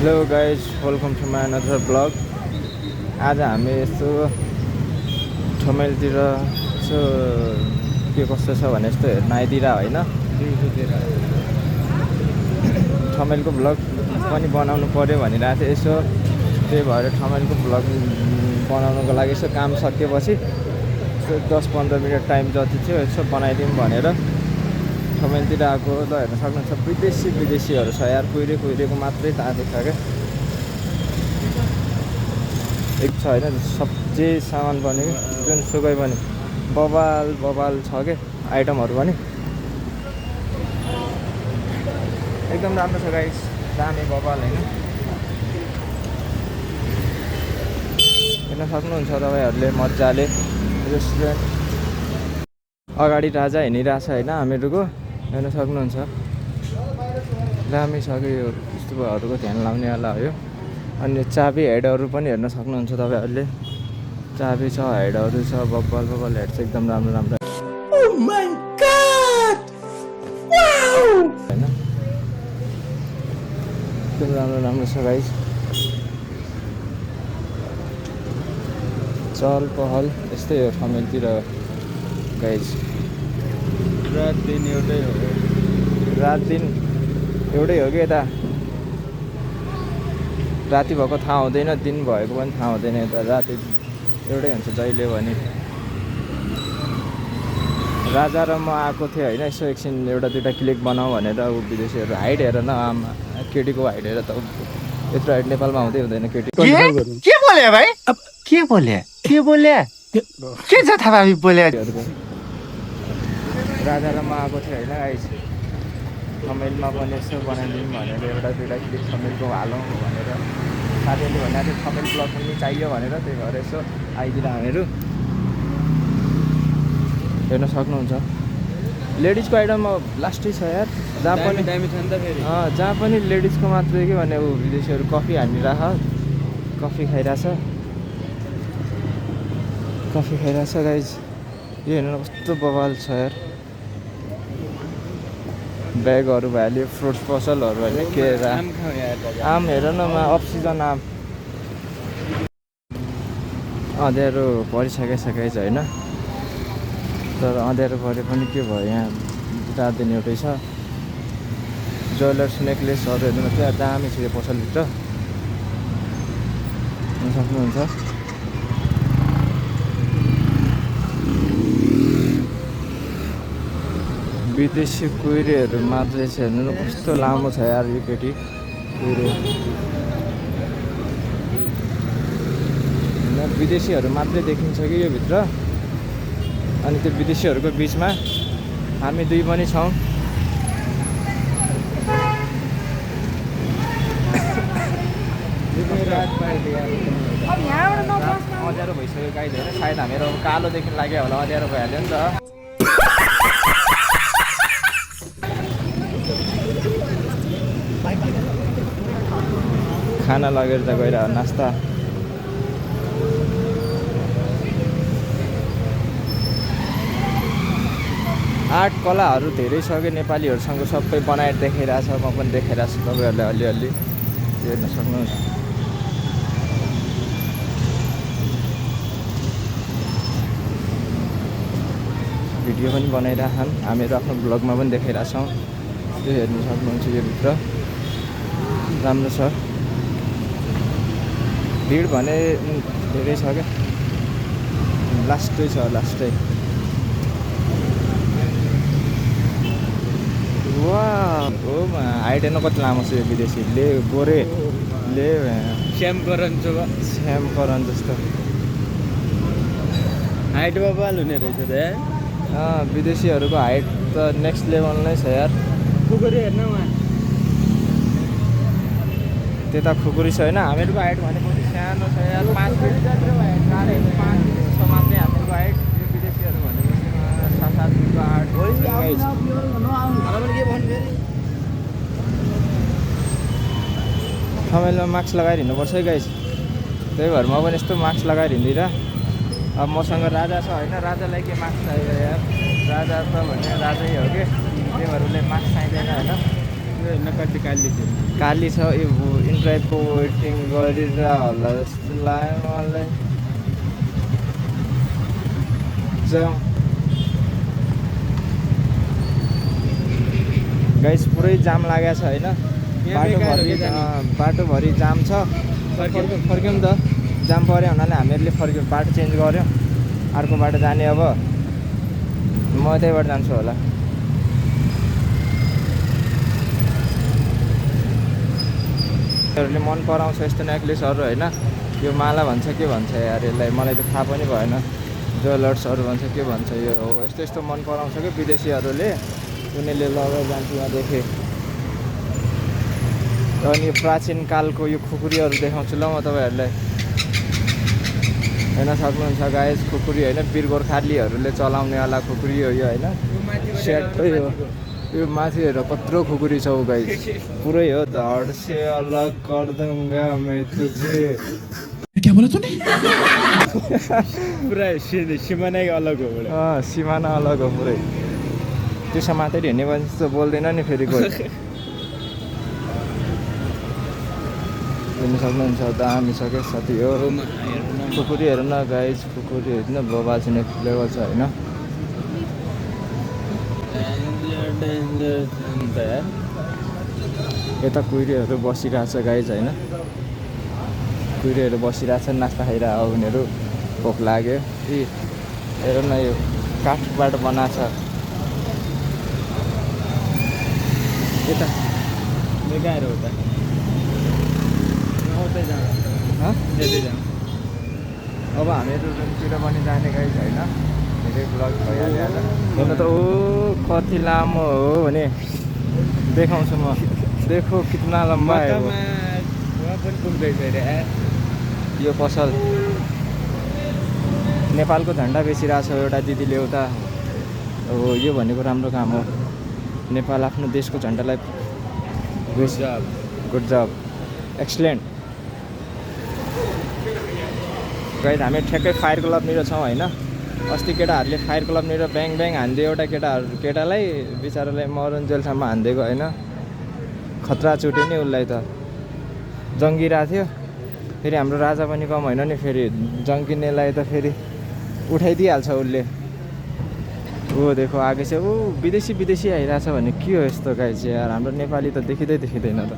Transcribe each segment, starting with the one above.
Hello guys, welcome to my another vlog. आज हामी यस्तो ठमेलतिर यसो के कस्तो छ भने यस्तो हेर्न आइदिएर होइन, ठमेलको ब्लग पनि बनाउनु पर्यो भनिरहेको थिएँ। यसो त्यही भएर ठमेलको ब्लग बनाउनुको लागि यसो काम सकिएपछि यसो 10-15 मिनट टाइम जति थियो यसो बनाइदिउँ भनेर ठमेलतिर आएको। त हेर्न सक्नुहुन्छ विदेशीहरू छ यार, कुहिरेको मात्रै थाहा देख्छ क्या। एक छ होइन, सब्जी सामान पनि जुन सुकै पनि बबाल छ क्या, आइटमहरू पनि एकदम राम्रो छ गाइस, दामी बबाल होइन। हेर्न सक्नुहुन्छ तपाईँहरूले मजाले। रेस्टुरेन्ट अगाडि राजा हिँडिरहेछ होइन हामीहरूको, हेर्न सक्नुहुन्छ। दामी छ कि यो यस्तोहरूको ध्यान लाउनेवाला हो यो। अनि चाबी हेडहरू पनि हेर्न सक्नुहुन्छ तपाईँहरूले, चाबी छ, हेडहरू छ, बब्बल हेड छ, एकदम राम्रो होइन। एकदम राम्रो छ गाइस। चहल पहल यस्तै हो ठमेलतिर गाइस। रात दिन एउटै हो कि यता राति भएको थाहा हुँदैन, दिन भएको पनि थाहा हुँदैन। यता राति एउटै हुन्छ जहिले पनि। राजा र म आएको थिएँ होइन, यसो एकछिन एउटा दुइटा क्लिक बनाऊ भनेर। ऊ विदेशीहरू हाइट हेर न, आमा केटीको हाइट हेर त, यत्रो हाइट नेपालमा हुँदैन केटी। के बोले भाइ? अब के बोले के जथाभावी बोले? राजा र म आएको थिएँ होइन गाइस, ठमेलमा पनि यसो बनाइदिउँ भनेर, एउटा दुइटा क्लिक ठमेलको हालौँ भनेर साथीहरूले भनेको थियो। ठमेल ब्लग पनि चाहियो भनेर, त्यही भएर यसो आइदिएर हामीहरू। हेर्न सक्नुहुन्छ लेडिजको आइटम लास्टै छ यार, जहाँ पनि दामी छ नि त फेरि। जहाँ पनि लेडिजको मात्रै के भने ऊ विदेशीहरू कफी हानिरहेछ, कफी खाइरहेछ गाइज। यो हेर्नु कस्तो बवाल छ यार। ब्यागहरू भइहाल्यो, फ्रुट्स पसलहरू होइन, केरा आम हेर न, अक्सिजन आम। अँध्यारो परिसकेछ होइन, तर अँध्यारो परे पनि के भयो, यहाँ रात दिन एउटै छ। ज्वेलर्स नेक्लेसहरू हेर्नु त्यहाँ दामी छ यो पसलभित्र, हेर्न सक्नुहुन्छ। विदेशी कुहिरेहरू मात्रै छ, हेर्नु न कस्तो लामो छ यार यो केटी कुहिरे। विदेशीहरू मात्रै देखिन्छ कि यो भित्र। अनि त्यो विदेशीहरूको बिचमा हामी दुई पनि छौँ। अँध्यारो भइसक्यो गाइज होइन, सायद हामीहरू कालोदेखि लाग्यो होला, अँध्यारो भइहाल्यो नि त। खाना लगेर त गइरह नास्ता। आर्ट कलाहरू धेरै छ कि नेपालीहरूसँग, सबै बनाएर देखाइरहेछ। म पनि देखाइरहेको छु तपाईँहरूलाई अलिअलि, हेर्न सक्नुहुन्छ। भिडियो पनि बनाइरहेछन्, हामीहरू आफ्नो ब्लगमा पनि देखाइरहेछौँ। यो हेर्न सक्नुहुन्छ, यो भित्र राम्रो छ। भिड भने धेरै छ क्या, लास्टै छ लास्टै। वा हो हाइट हेर्नु कति लामो छ यो विदेशीले, गोरेले श्याम करन जस्तो हाइट बबाल हुने रहेछ त यार। विदेशीहरूको हाइट त नेक्स्ट लेभल नै छ यार। खुकुरी हेर्न उहाँ त्यता खुकुरी छ होइन, हामीहरूको हाइट भनेपछि सानो छ यार, 5 फिट जति भयो, 5 फिट छ मात्रै हामीहरूको हाइट। यो विदेशीहरू भनेपछि 7-7 फिटको हाइट। ठमेलमा मास्क लगाएर हिँड्नुपर्छ है गाइस, त्यही भएर म पनि यस्तो मास्क लगाएर हिँड्दिनँ। अब मसँग राजा छ होइन, राजालाई के मास्क चाहियो यार, राजा त भने राजै हो कि, त्यही भएर उसले मास्क चाहिँदैन होइन। यो हेर्न कति काली छ यो ड्राइभको वेटिङ गरेर होला जस्तो लाग्यो मलाई। जाउँ गाइस, पुरै जाम लागेको छ होइन, बाटोभरि जाम छ। फर्क्यौँ त, जाम पऱ्यो हुनाले हामीहरूले फर्क्यौँ, बाटो चेन्ज गऱ्यौँ, अर्को बाटो जाने। अब म त्यहीबाट जान्छु होला। मन पराउँछ यस्तो नेक्लेसहरू होइन, यो माला भन्छ के भन्छ यार यसलाई, मलाई त थाहा पनि भएन। ज्वेलर्सहरू भन्छ के भन्छ, यो हो यस्तो यस्तो मन पराउँछ कि विदेशीहरूले, उनीहरूले लगाएर जान्छ यहाँ देखेँ। अनि यो प्राचीन कालको यो खुकुरीहरू देखाउँछु ल म तपाईँहरूलाई, हेर्न सक्नुहुन्छ गाइस। खुकुरी होइन, वीर गोर्खालीहरूले चलाउनेवाला खुकुरी हो यो होइन, सेटै हो। यो माथि हेर कत्रो खुकुरी छ गाइस, पुरै हो। धड से अलग कर दूंगा मैं तुझे। क्या बोला तूने? पुरा सिमानै अलग हो। सिमाना अलग हो पुरै। त्यो समातेर हिँड्ने भने जस्तो बोल्दैन नि फेरि कोही। हेर्नु सक्नुहुन्छ दामी छ क्या साथी हो खुकुरी। हेर्नु न गाइस, खुकुरी होइन बोबा चाहिँ नेक्स्ट लेभल छ होइन। यता कुहिरेहरू बसिरहेछ गाइस होइन, कुहिरेहरू बसिरहेछ, नास्ता खाइरहेको उनीहरू, भोक लाग्यो। हेर न यो काठबाट बनाएको छ। यता बेकार हो त, अब हामीहरू रुमतिर पनि जाने गाइस होइन, धेरै ब्लग भइहाल्यो आज। हेर्नु त, ओ कति लामो हो भने देखाउँछु म, देखो कितना लम्बा है वो। यो पसल नेपालको झन्डा बेचिरहेको छ एउटा दिदीले एउटा। हो यो भनेको राम्रो काम हो, नेपाल आफ्नो देशको झन्डालाई बेच। गुड जब, एक्सलेन्ट गाइस। हामी ठ्याक्कै फायर क्लबनिर छौँ होइन। अस्ति केटाहरूले फायर क्लबनिर ब्याङ ब्याङ हानिदियो एउटा केटालाई, बिचरालाई मरुन्जेलसम्म हानिदिएको होइन। खतरा चुट्यो नि उसलाई त, जङ्गिरहेको थियो। फेरि हाम्रो राजा पनि कम होइन नि, फेरि जङ्गिनेलाई त फेरि उठाइदिइहाल्छ उसले। ओ देखो आगे चाहिँ ऊ विदेशी आइरहेछ भने के हो यस्तो गाइस यार। हाम्रो नेपाली त देखिँदैन त,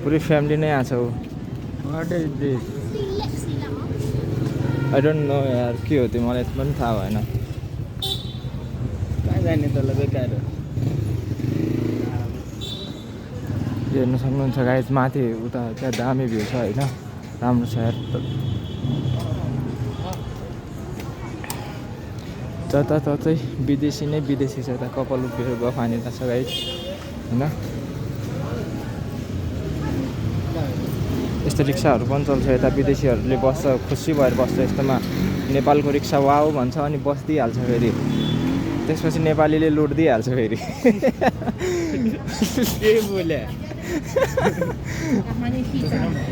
पुरै फ्यामिली नै आएको छ ऊ। What is this? I don't know यार के हो त्यो, मलाई पनि थाहा भएन। कहाँ जाने तल बेकार हो। हेर्नु सक्नुहुन्छ गाइस, माथि उता त्यहाँ दामी भ्यू छ होइन, राम्रो छ यार। जताततै विदेशी नै विदेशी छ, यता कपाल उभिएर गफ हानिरहेको छ गाइस होइन। यस्तो रिक्साहरू पनि चल्छ यता, विदेशीहरूले बस्छ, खुसी भएर बस्छ यस्तोमा। नेपालको रिक्सा वाउ भन्छ अनि बसिदिइहाल्छ फेरि, त्यसपछि नेपालीले लुटिदिइहाल्छ फेरि। के बोले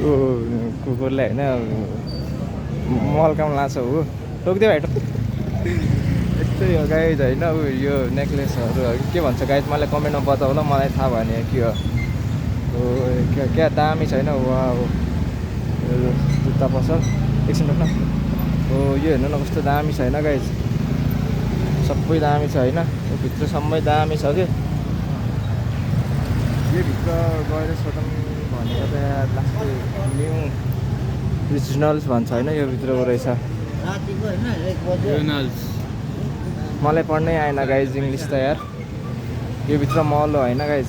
ओ कुकुरलाई होइन मलकाम लान्छ हो, टोकिदियो भाइ। यस्तै हो गाइज होइन। यो नेक्लेसहरू के भन्छ गाइज, मलाई कमेन्टमा बताउ ल, मलाई थाहा भएन के हो। क्या दामी छैन वा जुत्ता पसल। एकछिन रोक्न। हो यो हेर्नु न कस्तो दामी छ होइन गाइज, सबै दामी छ होइन। यो भित्रसम्मै दामी छ कि, यो भित्र गएर सोधौँ भनेको त लास्टै न्यू रिजनल्स भन्छ होइन, यो भित्रको रहेछ। मलाई पढ्नै आएन गाइज इङ्ग्लिस त यार। यो भित्र मल हो होइन गाइज।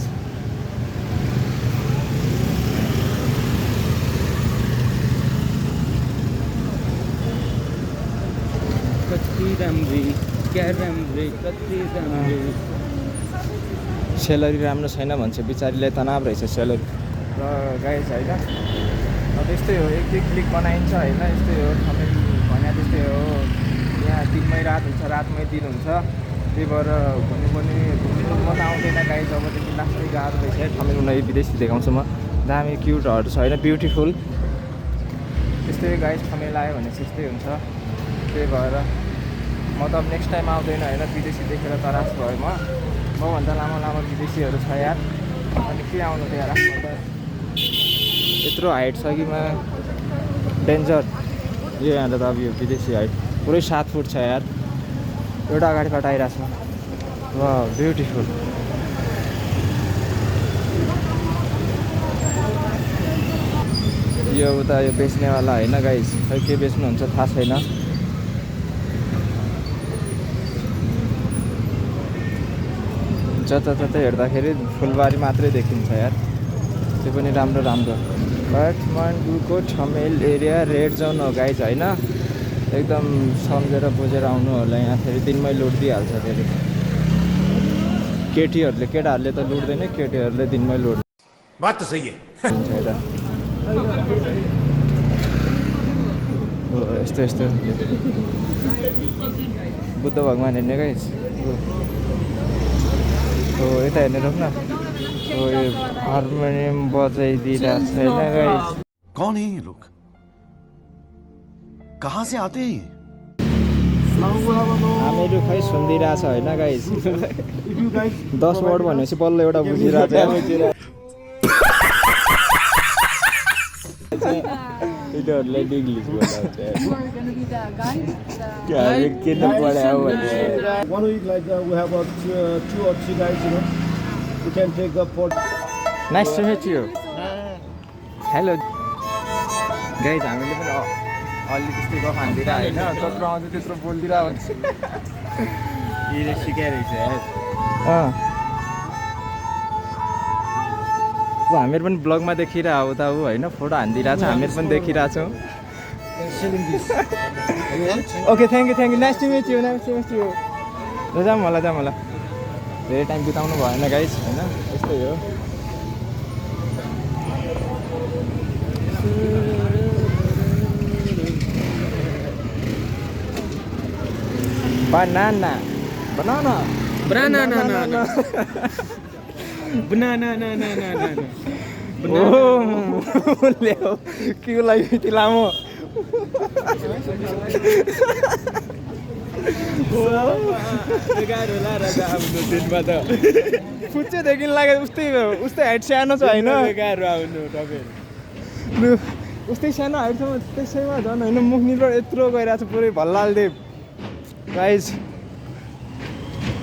कति राम्री, क्या राम्री, कति राम्री। सेलरी राम्रो छैन भन्छ, बिचारीलाई तनाव रहेछ सेलरी र गाइज होइन। अब यस्तै हो, एक दुई क्लिक बनाइन्छ होइन, यस्तै हो। थमेल भने त्यस्तै हो, यहाँ दिनमै रात हुन्छ, रातमै दिन हुन्छ, त्यही भएर घुम्नु मजा आउँदैन गाइज। अबदेखि लास्टै गाह्रो रहेछ है। थमेल उनीहरू विदेशी देखाउँछु म, दामी क्युटहरू छ होइन, ब्युटिफुल। त्यस्तै गाइज, थमेल आयो भने त्यस्तै हुन्छ। त्यही भएर म त अब नेक्स्ट टाइम आउँदैन होइन, विदेशी देखेर तरास भयो मभन्दा लामो विदेशीहरू छ यार। अनि के आउनु त यार, आफ्नो त यत्रो हाइट छ कि डेन्जर। यो यहाँनिर त अब यो विदेशी हाइट पुरै 7 फुट छ यार। एउटा अगाडिबाट आइरहेको छ। वाह ब्युटिफुल। यो उता यो बेच्नेवाला होइन गाइस, खै के बेच्नुहुन्छ थाहा छैन। जताततै हेर्दाखेरि फुलबारी मात्रै देखिन्छ यार, त्यो पनि राम्रो राम्रो। काठमाडौँको ठमेल एरिया रेड जोन हो गाइज होइन, एकदम सम्झेर बुझेर आउनु होला। यहाँ फेरि दिनमै लुट दिइहाल्छ फेरि। केटाहरूले त लुट्दैन, केटीहरूले दिनमै लुट बात त सही है। यस्तो यस्तो बुद्ध भगवान् हेर्ने गाइस। हो यता हेर्ने रोक न। हो यो हार्मोनियम बजाइदिइरहेको छैन गाइस। कौन है ये लोग, कहाँ से आते हैं ये? हामीहरू खै सुनिदिइरहेछ होइन गाइस। 10 वर्ड भनेपछि बल्ल एउटा बुझिरहेछ। यिनीहरूलाई इङ्ग्लिस बोलाउँछ। किन पढायो भने One week, like we have 2 or 3 guys, you know. We can take up for. Nice to meet you. Hello guys, हामीले पनि अलि त्यस्तै गफ हान्दिएर होइन, जत्रो आउँछ त्यत्रो बोलिदिएर भन्छ। यिनीहरूले सिकाइरहेछ यार। अब हामीहरू पनि ब्लगमा देखिरहेको उता ऊ होइन, फोटो हानिदिइरहेको छ, हामीहरू पनि देखिरहेछौँ। Okay thank you nice to meet you. जाऊँ होला धेरै टाइम बिताउनु भएन गाइस होइन, यस्तै हो। Banana banana Banana. ल्याऊ के लागि यति लामो। गाह्रो होला राजा आउनु दिनमा त। फुच्चेदेखि लाग्यो उस्तै हाइट सानो छ होइन। गाह्रो आउनु तपाईँ। उस्तै सानो हाइटसम्म त्यसैमा झन् होइन, मुखनिबाट यत्रो गइरहेको छ पुरै भल्लालदेव गाइस।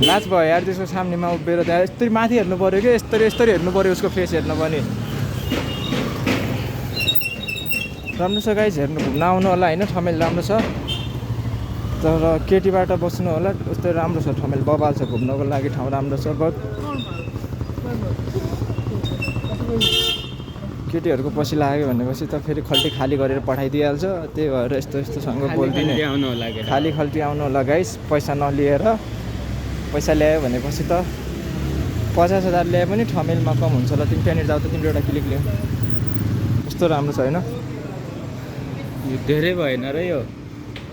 लाज भयो यार त्यसको सामनेमा उभिएर त्यहाँ यस्तरी माथि हेर्नु पऱ्यो कि यस्तरी हेर्नु पऱ्यो, उसको फेस हेर्नु पनि राम्रो छ गाइस। हेर्नु घुम्न आउनु होला होइन, ठमेल राम्रो छ। तर केटीबाट बस्नु होला, उस्तै राम्रो छ ठमेल, बबाल छ घुम्नको लागि, ठाउँ राम्रो छ। बट केटीहरूको पछि लाग्यो भनेपछि त फेरि खल्टी खाली गरेर पठाइदिइहाल्छ। त्यही भएर यस्तोसँग बोल्दिनँ। आउनु होला खाली आउनु होला गाइस, पैसा नलिएर। पैसा ल्यायो भनेपछि त 50,000 ल्याए पनि ठमेलमा कम हुन्छ होला। तिमी त्यहाँनिर जाऊ त, तिम्रो एउटा क्लिक ल्याऊ। कस्तो राम्रो छ होइन। यो धेरै भएन र यो।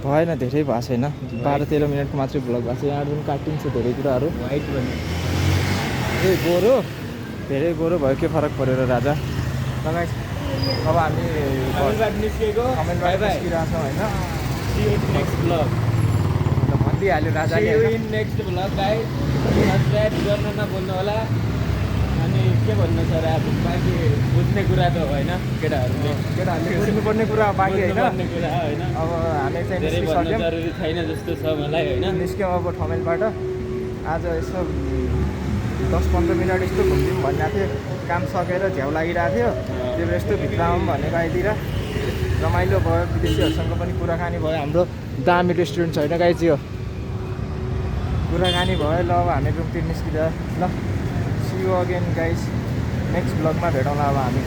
भएन, धेरै भएको छैन, 12-13 मिनटको मात्रै भ्लग भएको छ। यहाँ पनि काटिन्छ धेरै कुराहरू। वाइट भने ए गोरो, धेरै गोरो भयो, के फरक पऱ्यो र राजा। गाइस अब हामी निस्केको कमेन्टबाट निस्किरहेको छौँ होइन। See you in next vlog. भनिदिइहाल्यो राजाले See you होइन। in next vlog guys. Subscribe गर्न नभुल्नु होला। अनि के भन्नु छ र अब बाँकी बुझ्ने कुरा त होइन, केटाहरूले बुझ्नुपर्ने कुरा बाँकी होइन। बुझ्नुपर्ने कुरा होइन। अब हामी चाहिँ धेरै भन्नु निस्किसक्यौँ, जरुरी छैन जस्तो छ मलाई होइन। निस्क्यौँ अब ठमेलबाट। आज यसो 10-15 मिनट यस्तो घुम्दिउँ भनिरहेको थियो, काम सकेर झ्याउ लागिरहेको थियो। त्यो भएर यस्तो भित्र आउँ भनेको आइदिएर रमाइलो भयो, विदेशीहरूसँग पनि कुराकानी भयो। हाम्रो दामी रेस्टुरेन्ट छैन गाइज, यो कुराकानी भयो। ल अब हामी रुमतिर निस्किँदा ल, see you again guys, next ब्लगमा भेटौँला अब हामी।